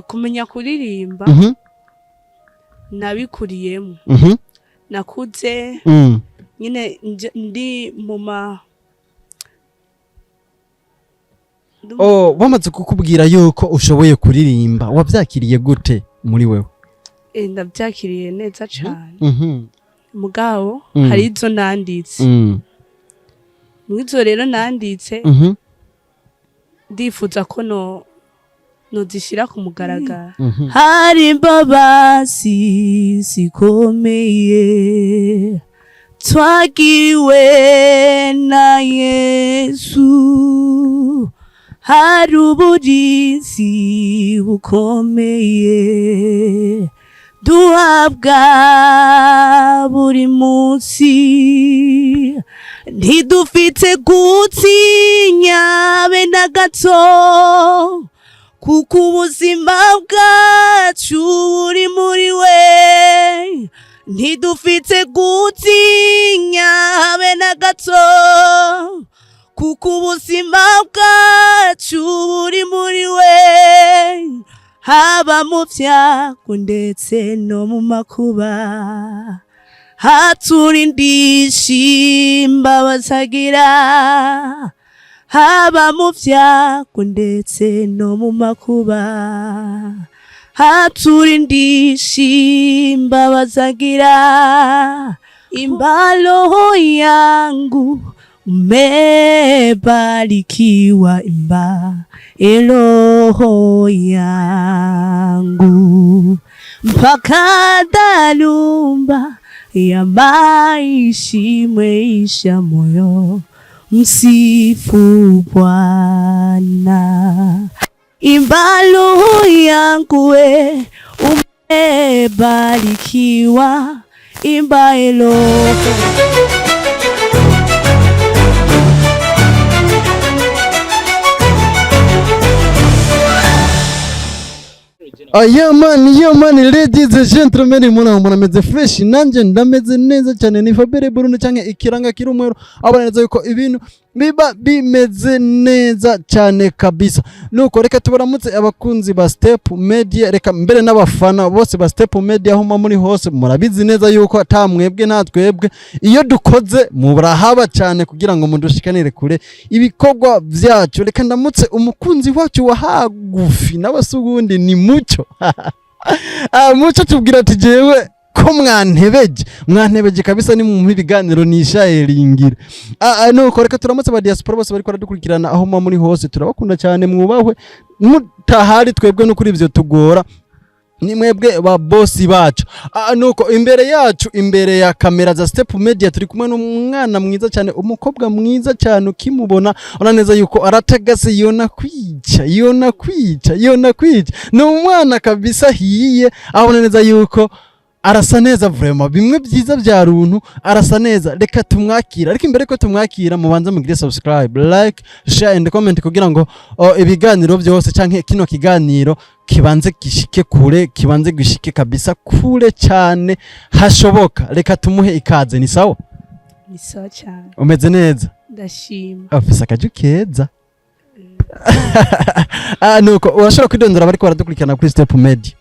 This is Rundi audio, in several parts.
Kumenya kuririmba nabikuriyemo. Nakuze nyine ndi mu ma Oh, bamaze kukubwira yuko ushoboye kuririmba, wabyakiriye gute muri wewe? Ndabyakiriye neza cane. Mugabo hari izo nanditse. Mwizo rero nanditse, ndifuza ko no nozishira ku mugaragaro. Hari imbabazi zikomeye twagiriwe na Yesu, hari uburinzi bukomeye duhabwa buri munsi, ntidufite gutinya be na gato, kuko ubuzima bwacu buri muri we. Ntidufite gutinya habe na gato, kuko ubuzima bwacu buri muri we, haba mu byago ndetse no mu makuba, haturindisha imbabazi agira, haba mu byago ndetse no mu makuba, haturindisha imbabazi agira. Imba roho yangu umebarikiwa, imba roho yangu, mpaka dhalumba ya maisha imeisha, moyo msifu Bwana. Imba roho yangu we umebarikiwa, imba roho. Ah, yeah man, yeah man, ladies and gentlemen, muna murameze fresh, nanje ndameze neza cyane. Ni Fabere Bruno canke ikiranga kiri umweru, abona neza yuko ibintu biba bimeze neza cyane kabisa. Nuko reka tubaramutse abakunzi ba Step Media, reka mbere n'abafana bose ba Step Media aho muba muri hose. Murabizi neza yuko ata mwebwe nta twebwe, iyo dukoze murahaba cyane kugira ngo mudushikanire kure ibikorwa byacu. Reka ndamutse umukunzi wacu wa hagufi, nawe se ubundi ni Mucyo. Ah, Mucyo tubwira ati jewe ko mwantebeje, mwantebeje kabisa, ni mu ibiganiro nisharingira. Nuko reka turamutse aba diaspora bose bariko baradukurikirana aho muba muri hose, turabakunda cyane, mwubahwe. Mutahari twebwe no kuri ivyo tugora, ni mwebwe ba bosi bacu. Nuko imbere yacu, imbere ya kamera za Step Media, turi kumwe n'umwana mwiza cyane, umukobwa mwiza cyane. Ukimubona ubona neza yuko aratagase, yona kwica, yona kwica, yona kwica. Ni umwana kabisa hiye, abona neza yuko arasa neza vraiment, bimwe byiza bya runtu, arasa neza. Reka tumwakira, ariko imbere ko tumwakira mubanze mugire subscribe, like, share and comment kugira ngo ibiganiro byose canke kino kiganiro kibanze gishike kure, kibanze gishike kabisa kure cyane hashoboka. Reka tumuhe ikaze. Ni sawa? Ni sawa cyane. Umeze neza? Ndashima. Afise akaju keza. Nuko urashobora kwidondora bariko baradukurikirana kuri Step Media?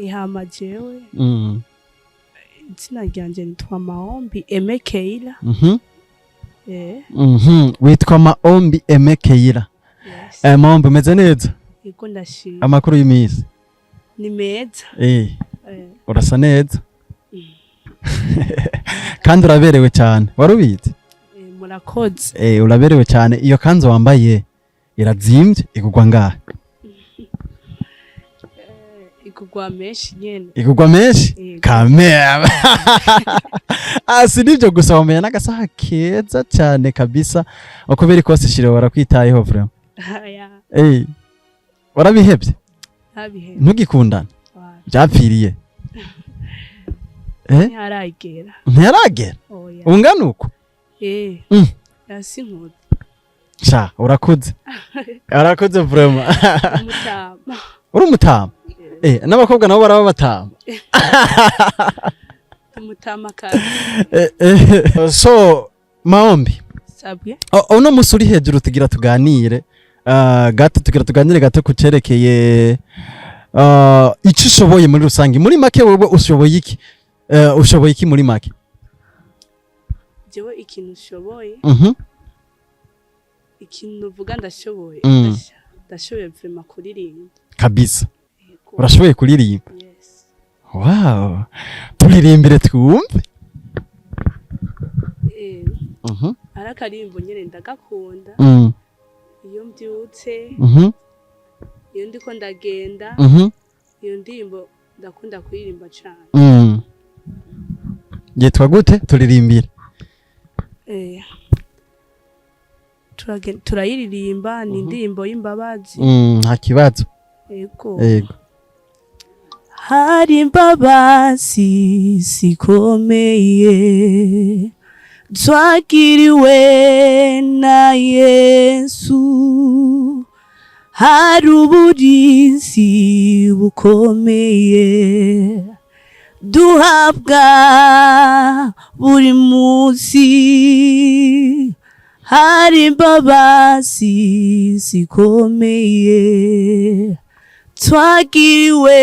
Ihama jewe izina ryanje nitwa Maombi Aime Keila. Witwa Maombi Aime Keila? Yes. Maombi, umeze neza? Yego, ndashima. Amakuru y'iminsi? Ni meza. Urasa neza kandi uraberewe cyane, wari ubizi? Murakoze. Uraberewe cyane. Iyo kanzu wambaye irazimbye, igugwa ngahe? Igugwa menshi nyene. Igugwa menshi? Yego. Kamera. Si nibyo gusa, wamenya n'agasaha keza cyane kabisa. Uko biri kose shire warakwitayeho vraiment. Aya. Warabihebye? Ntabihebye. Ntugikundana? Byapfiriye? Ntiharagera. Ntiyaragera? Oya. Ungana uko? Eh. Yasi nkuze. Sha urakuze, urakuze vraiment. Umutama. Uri umutama. N'abakobwa nabo baraba batama. Umutama kazi. So Maombi, Sabwe. Uno musi uri hejuru, tugira tuganire gato, tugira tuganire gato ku cerekeye Icyo ushoboye muri rusange, muri make, wowe ushoboye iki? Ushoboye iki muri make? Jewe ikintu ushoboye, ikintu uvuga ndashoboye, ndashoboye vraiment kuririmba. Kabisa. Yego. Urashoboye kuririmba? Yes. Wow, turirimbire twumve. Ari akarimbo nyene ndagakunda. Iyo mbyutse, iyo ndiko ndagenda, iyo ndirimbo ndakunda kuririmba cane. Yitwa gute? Turirimbire. Turayiririmba, ni indirimbo y'imbabazi. Nta kibazo. Yego. Yego. Hari imbabazi zikomeye twagiriwe na Yesu, hari uburinzi bukomeye duhabwa buri munsi, hari imbabazi zikomeye twagiriwe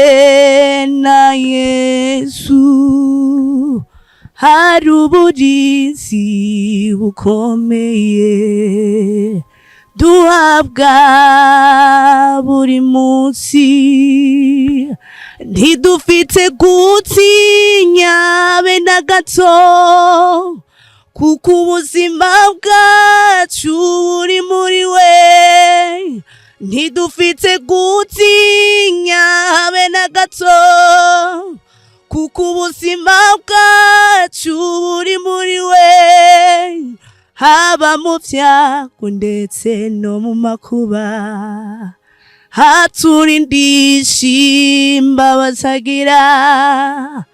na Yesu, hari uburinzi bukomeye duhabwa buri munsi. Ntidufite gutinya be na gato, kuko ubuzima bwacu buri muri we. Ntidufite gutinya habe na gato, kuko ubuzima bwacu buri muri we. Haba mu byago ndetse no mu makuba, haturindisha imbabazi agira.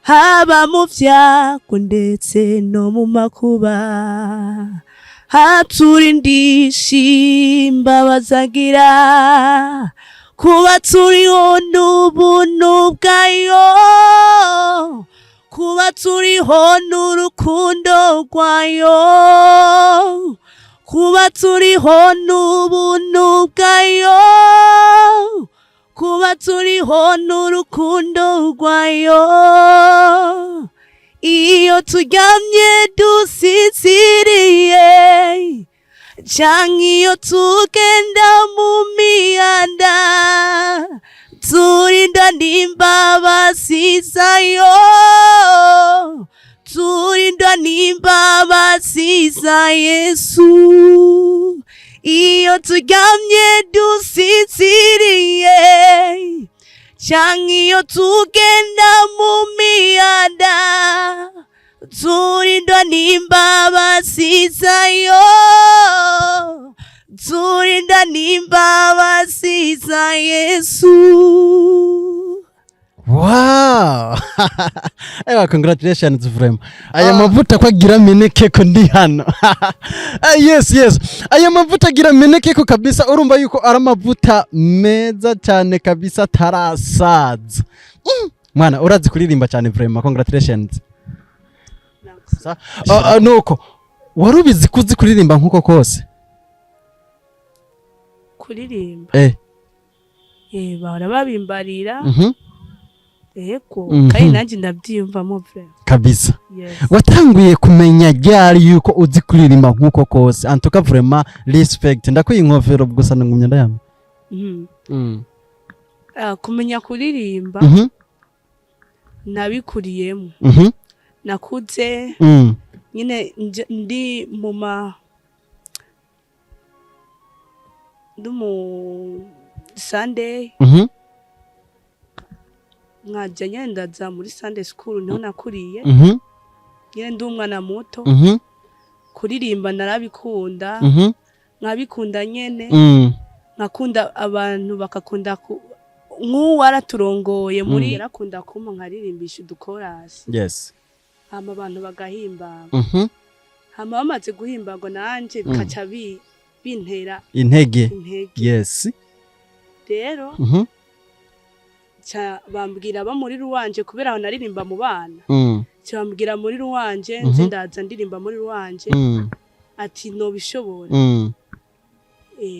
Haba mu byago ndetse no mu makuba, haturindisha imbabazi agira. Kuba turiho n'ubuntu bwayo, kuba turiho n'urukundo rwayo, kuba turiho n'ubuntu bwayo, kuba turiho n'urukundo rwayo. Iyo turyamye dusinziriye, canke iyo tugenda mu mihanda, turinda n'imbabazi zayo, turinda n'imbabazi za Yesu. Iyo turyamye dusinziriye, canke iyo tugenda mu mihanda, turindwa n'imbabazi zayo, turinda n'imbabazi za Yesu. Wow, ewa, congratulations vraiment. Aya mavuta ko agira meneke ko ndi hano. Ah, yes, aya mavuta agira meneke ko kabisa. Urumva yuko ari amavuta meza cyane kabisa, atarasaza. Mwana, urazi kuririmba cyane vraiment, congratulations. Ah, ah, nuko wari ubizi ko uzi kuririmba nkuko kose? Kuririmba? Eh. Bahora babimbarira. Yego. Kandi nanjye ndabyiyumvamo vraiment. Kabisa. Yes. Watanguye kumenya ryari yuko uzi kuririmba nkuko kose? En tout cas, vraiment respect, ndakwiye inkofero gusa ngumya ndayambaye. Ah, kumenya kuririmba, nabikuriyemo. Nakuze nyine ndi mu ma ndi mu Sunday, nkajya nyine ndaza muri Sunday school, niho nakuriye. Nyine ndi umwana muto, kuririmba narabikunda, nkabikunda nyene, nkakunda abantu bakakunda nk'uwo araturongoye muri, yarakunda kumpa nkaririmbisha udukorasi, hama abantu bagahimbarwa. Hama bamaze guhimbagwa, nanje bikaca bintera intege. Intege. Rero ca bambwira ba muri ruwanje, kubera aho naririmba mu bana, ca bambwira muri ruwanje, nze ndaza ndirimba muri ruwanje, ati nobishobora.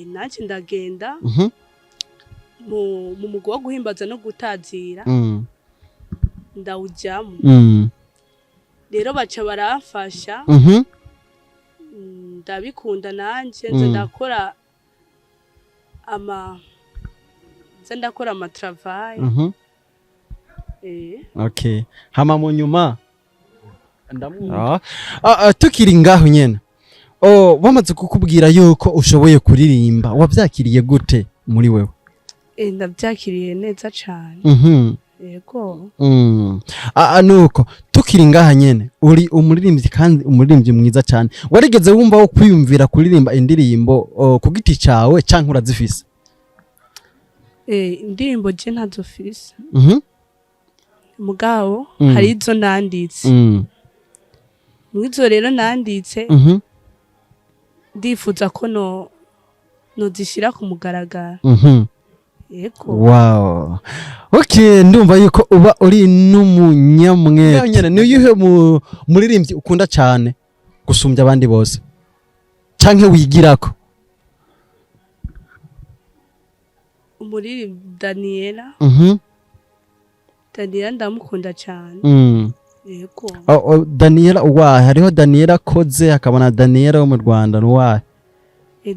Nanje ndagenda. Mu mugwi wo guhimbaza no gutazira, ndawujyamo. Rero baca baramfasha. Ndabikunda nanje, nza ndakora ama nza ndakora ama travail. Okay, hama mu nyuma ndamwumva. Tukiri ngaho nyene, oh, bamaze kukubwira yuko ushoboye kuririmba, wavyakiriye gute muri wewe? Ndabyakiriye neza cane. Yego. Nuko tukiri ngaha nyene, uri umuririmbyi kandi umuririmbyi mwiza cyane. Warigeze wumva wo kwiyumvira kuririmba indirimbo, oh, ku giti cawe canke urazifise? Indirimbo je ntazo fise, mugabo hari izo nanditse. Mwizo rero nanditse, ndifuza ko no nozishira ku mugaragaro. Yego. Wow, okay, ndumva yuko uba uri n'umunyamwete nyene. Ni uyuhe muririmbyi ukunda cyane gusumbya abandi bose canke wigirako? Umuririmbyi Daniela. Daniela ndamukunda cyane. Yego. Oh, Daniela uwahe? Hariho Daniela Koze, hakaba na Daniela wo mu Rwanda, ni uwahe?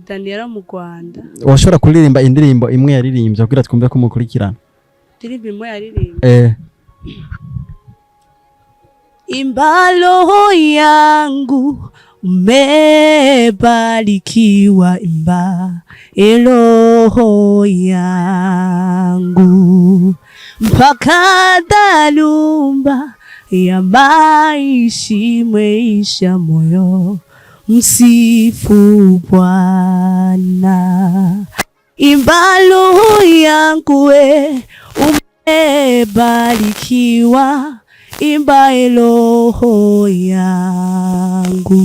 Daniela mu Rwanda. Washobora kuririmba indirimbo imwe yaririmbye kugira twumve ko mukurikirana? Indirimbo imwe yaririmba? Eh. Imba roho yangu, umebarikiwa, imba roho yangu mpaka dhalumba ya maishi mweisha moyo, msifu Bwana. Imba roho yangu we, umebarikiwa, imba roho yangu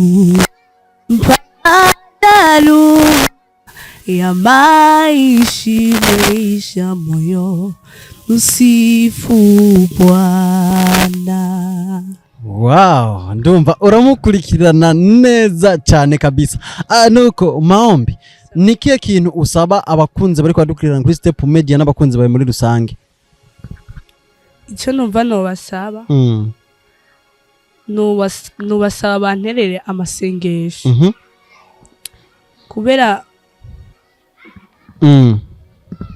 mpaka dhalumba ya maishi mweisha moyo, msifu Bwana. Wow, ndumva uramukurikirana neza cyane kabisa. Nuko Maombi, ni kihe kintu usaba abakunzi bari kwadukurikirana kuri Step Media n'abakunzi bawe muri rusange? Icyo numva nobasaba, nubasaba banterere amasengesho, kubera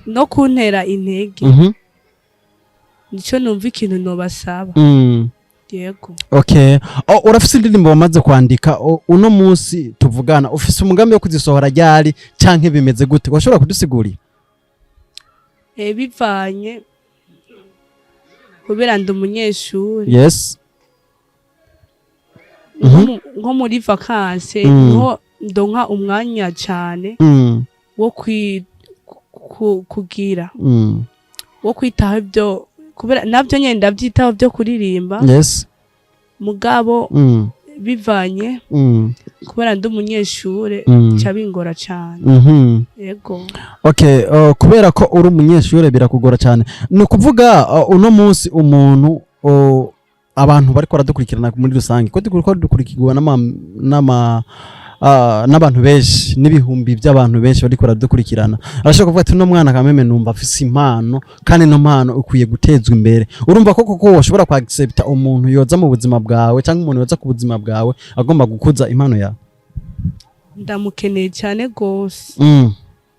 no kuntera intege. Nicyo numva ikintu nobasaba. Yego. Okay. Oh, urafise indirimbo wamaze kwandika? Uno munsi tuvugana ufise umugambi wo kuzisohora ryari canke bimeze gute? Washobora kudusigurira? Bivanye, kubera ndi umunyeshuri. Nko muri vacances niho ndonka umwanya cyane wo kugira wo kwitaho ibyo, kubera nabyo nyine ndabyitaho byo kuririmba. Mugabo bivanye kubera ndi umunyeshure, ca bingora cane. Yego. Okay, kubera ko uri umunyeshure birakugora cyane. Ni ukuvuga uno munsi umuntu, abantu bariko baradukurikirana muri rusange, ko turiko dukurikirwa n'abantu benshi, n'ibihumbi by'abantu benshi bariko baradukurikirana, arashobora kuvuga ati: "Uno mwana kameme numva afise impano, kandi ino mpano ikwiye gutezwa imbere." Urumva ko koko woshobora kwaccepta umuntu yoza mu buzima bwawe cyangwa umuntu yoza ku buzima bwawe agomba gukuza impano yawe? Ndamukeneye cyane gose.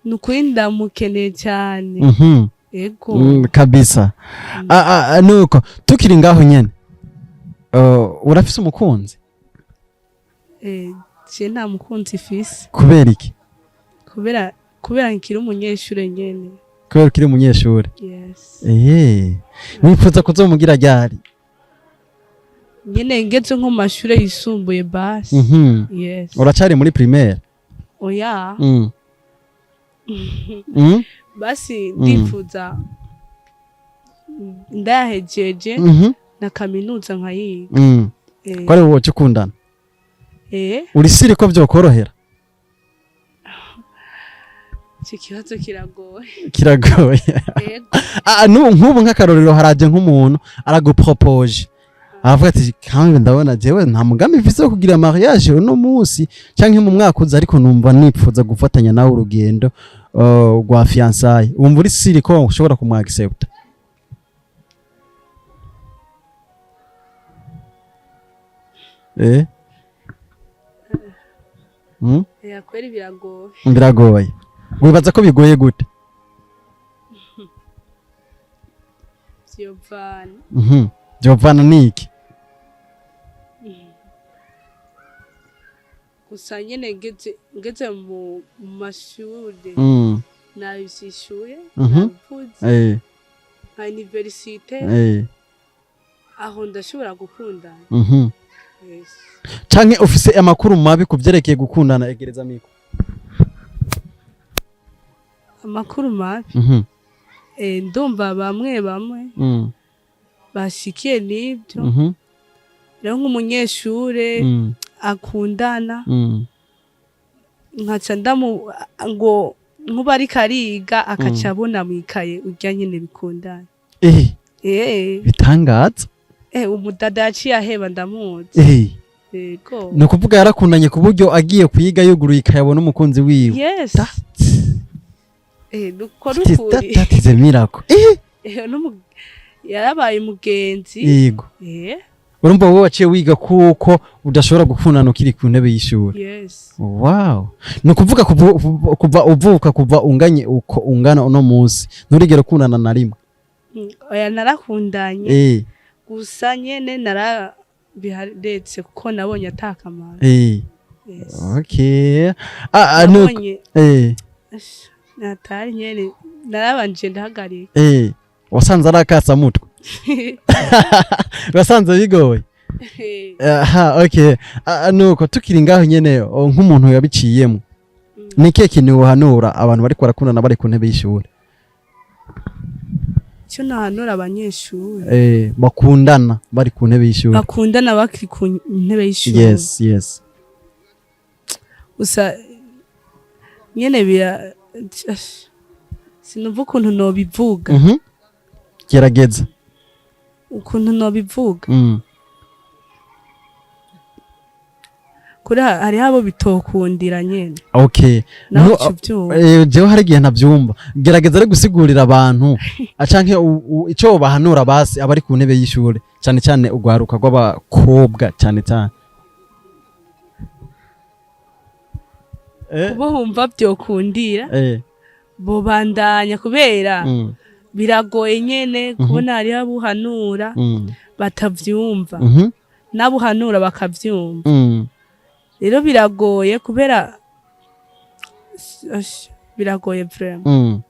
Ni ukuri ndamukeneye cyane. Yego. Kabisa. Nuko tukiri ngaho nyene, urafise umukunzi? Je nta mukunzi fise. Kubera iki? Kubera nkiri umunyeshure nyene. Kubera ukiri umunyeshure? Yes. Wifuza kuzomugira ryari? Nyene ngeze nko mu mashure yisumbuye basi. Yes. Uracari muri primaire? Oya. Basi ndifuza ndayahejeje na kaminuza nkayiga. Ko ari wowe ukundana? Eh. Uri sûr ko vyokorohera? Icyo kibazo kiragoye. Kiragoye? Yego. Nk'ubu nk'akarorero, haraje nk'umuntu aragupropoje, aravuga ati: "Kandi ndabona jewe nta mugambi mfise wo kugira mariage uno munsi canke mu mwaka uza, ariko numva nipfuza gufatanya nawe urugendo." rwa fiançailles, wumva uri sûr ko ushobora kumwaccepta? Eh? Kweri biragoye. Biragoye. Wibaza ko bigoye gute? Vyovana. Byovana niki? Gusa nyene ngeze mu mashure navyishuye, nabivuze, nka université, aho ndashobora gukundana. Yes. Canke ufise amakuru mabi ku vyerekeye gukundana? Egereza micro. Amakuru mabi? Ndumva bamwe bamwe bashikiye n'ibyo. Rero nk'umunyeshure akundana, nkaca ndamu ngo nkuba ariko ariga, akaca abona mwikaye urya nyene bikundana. Bitangaza. Umudada yaciye aheba, ndamuzi. Yego. Ni ukuvuga yarakundanye ku buryo agiye kwiga yuguruye ikayabona umukunzi wiwe? Yes. Nuko nukuri. That is a miracle. Yarabaye umugenzi. Urumva wowe waciye wiga kuko udashobora gukundana ukiri ku ntebe y'ishuri? Yes. Wow, ni ukuvuga kuva uvuka, kuva unganye uko ungana uno munsi, nturigera ukundana na rimwe? Oya, narakundanye. Gusa nyene narabiharetse kuko nabonye atakamaro. Yes. Okay, ah, nuko Nabonye ash, natari nyene narabanje ndahagarika. Wasanze ari akasamutwe, wasanze bigoye. Aha, okay. Nuko tukiri ngaho nyene, nk'umuntu yabiciyemo, ni ikihe kintu wohanura abantu bariko barakundana bari ku ntebe y'ishuri? Icyo nahanura abanyeshuri Bakundana bari ku ntebe y'ishuri. Bakundana bakiri ku ntebe y'ishuri? Yes. Gusa nyene bira ash, sinumva ukuntu nobivuga. Gerageza. Ukuntu nobivuga, kuri hariho abo bitokundira nyene. Nawe uca uvyumva. Jewe hari igihe ntavyumva. Gerageza ari gusigurira abantu canke ico bahanura basi abari ku ntebe y'ishure, cyane cyane urwaruka rw'abakobwa cyane cyane. Kubo bumva vyokundira, bobandanya kubera biragoye nyene kubona hariho abuhanura batavyumva, n'abuhanura bakavyumva. Rero biragoye kubera ash, biragoye vraiment.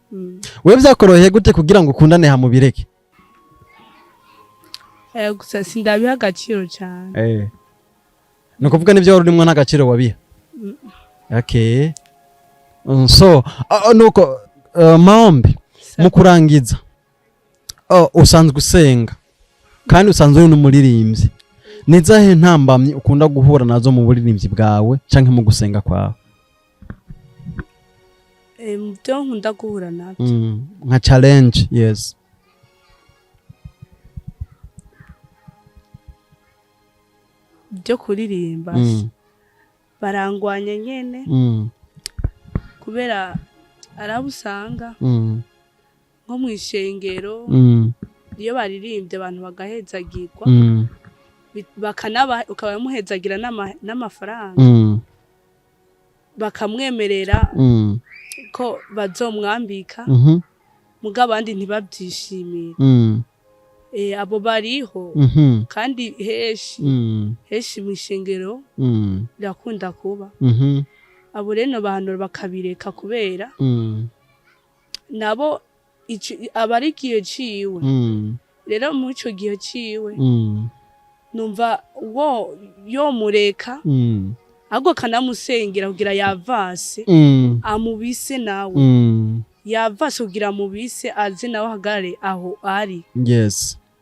Wewe vyakoroheye gute kugira ngo ukundane hamubireke? Gusa sindabiha agaciro cane. Ni ukuvuga n'ibyo wari urimwo n'agaciro wabiha. Okay. So nuko Maombi, mu kurangiza, usanzwe usenga kandi usanzwe uri n'umuririmbyi, ni izahe ntambamyi ukunda guhura nazo mu buririmbyi bwawe canke mu gusenga kwawe? Mu byo nkunda guhura nabyo, Nka challenge, yes. Byo kuririmba, barangwanya nyene, kubera arabo usanga nko mu ishengero, iyo baririmbye abantu bagahezagirwa, bakanaba ukaba muhezagira n'amafaranga, bakamwemerera ko bazomwambika, muga abandi ntibabyishimire. Abo bariho, kandi henshi henshi mu ishengero birakunda kuba. Abo rero bahanura bakabireka kubera nabo aba ari igihe ciwe. Rero muri ico gihe ciwe, numva wo yomureka, ahubwo akanamusengera kugira yavase, amubise nawe, yavase kugira amubise, aze nawe ahagarare aho ari,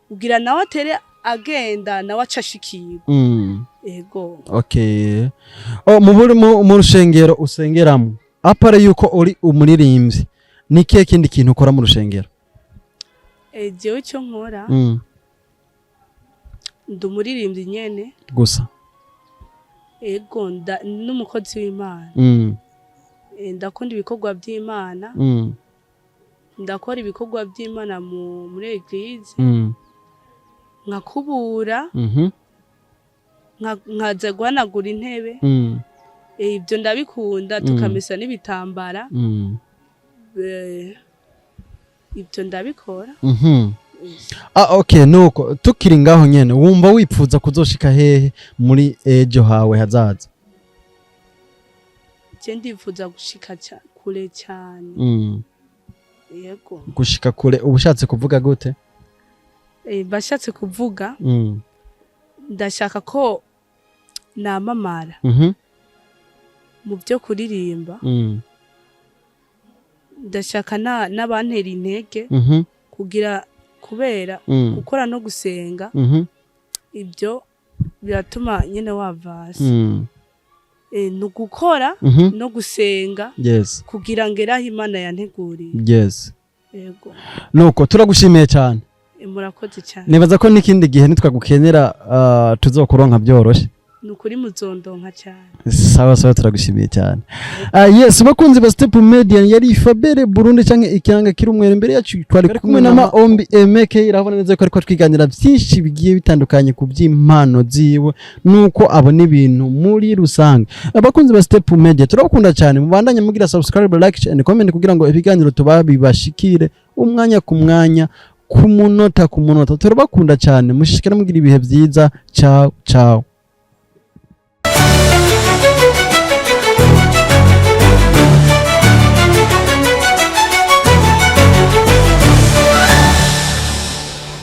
kugira nawe atere agenda, nawe aca ashikirwa. Ego. Okay. Oh, mu rushengero usengeramo, à part yuko uri umuririmbyi, ni kihe kindi kintu ukora mu rushengero? Jewe icyo nkora, ndi umuririmbyi nyene. Gusa? Ego, n'umukozi w'Imana. Ndakunda ibikorwa by'Imana. Ndakora ibikorwa by'Imana muri église, nkakubura, nkaza guhanagura intebe. Ibyo ndabikunda, tukamesa n'ibitambara. Ibyo ndabikora. Ah, okay, nuko tukiri ngaho nyene, wumva wipfuza kuzoshika hehe muri ejo hawe hazaza? Je ndifuza gushika kure cyane. Yego. Gushika kure uba ushatse kuvuga gute? Bashatse kuvuga, ndashaka ko namamara mu byo kuririmba. Ndashaka n'abantera intege kugira, kubera gukora no gusenga, ibyo biratuma nyine wavasa. Ni ugukora no gusenga kugira ngo eraho Imana yanteguriye. Yego. Nuko turagushimiye cyane. Murakoze cyane. Nibaza ko n'ikindi gihe nitwagukenera tuzokuronka byoroshe. Ni ukuri muzondonka cyane. Sawa sawa, turagushimiye cyane. Yes, bakunzi ba Step Media, yari Fabere Burundi canke ikiranga kiri umwere. Imbere yacu twari kumwe na Maombi Emeke. Irabona neza ko ariko twiganira byinshi bigiye bitandukanye ku by'impano ziwe nuko abona ibintu muri rusange. Abakunzi ba Step Media, turabakunda cyane. Mubandanye mugira subscribe, like and comment kugira ngo ibiganiro tubabibashikire umwanya ku mwanya, ku munota ku munota. Turabakunda cyane, mushishikare mugira ibihe byiza. Ciao ciao.